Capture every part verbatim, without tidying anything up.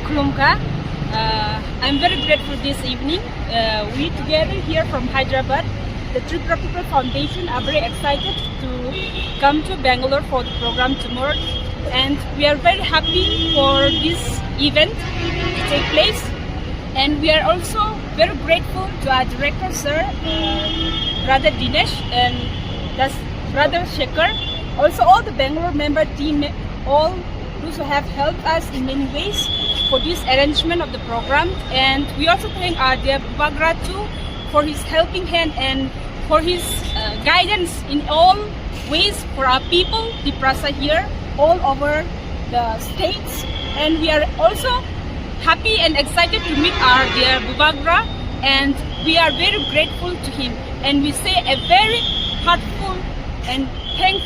Khulumkha. Uh, I'm very grateful this evening. Uh, we together here from Hyderabad, the Tripura People Foundation are very excited to come to Bangalore for the program tomorrow. And we are very happy for this event to take place. And we are also very grateful to our director, sir, uh, brother Dinesh, and that's brother Shekhar. Also, all the Bangalore member team, all those who have helped us in many ways for this arrangement of the program. And we also thank our dear Bubagra too for his helping hand and for his uh, guidance in all ways for our people, Tiprasa here, all over the states. And we are also happy and excited to meet our dear Bubagra, and we are very grateful to him. And we say a very heartful and thank,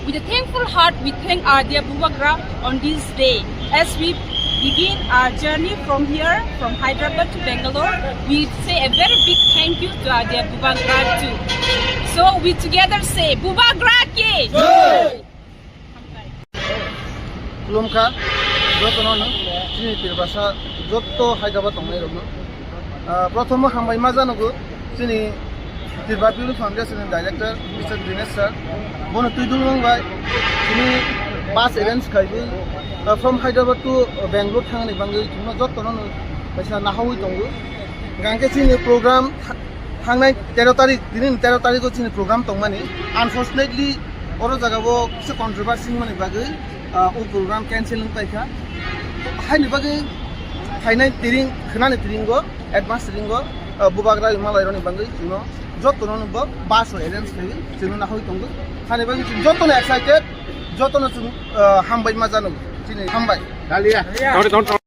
with a thankful heart, we thank our dear Bubagra on this day. As we begin our journey from here, from Hyderabad to Bangalore, we say a very big thank you to our dear Bubagra too. So we together say, Bubagra ki! Khulumkha, jotono no, chini Tiprasa, joto Hyderabad tongnai rokno. Ah, prothomo hambai ma janogo, chini Tripura People Foundation ni director, Mister Dinesh sir, bono twi dulung bai, chini bus arrange khaiwi, ah, from Hyderabad to Bangalore thangni bangwi, chwngno jotono no kaisa nahawi tongo. Hwnkhe chini program tha-, thangnai tero tarik, tini tero tarikgo chini program tongmani. Unfortunately, oro jagao kisa controversy wngmani bagwi, ah, o program cancel wng paikha. Haini bagwi phainai tiring, khwnani tiringo, advance tiringo, ah, Bubagra Himalaya rokni bagwi chwngno jotono no bo bus rok arrange khaiwi chwngno nahawi tongo. Haini bagwi chwng jotono excited, jotono chwng, ah, hambai ma jano, chini hambai. Dalia.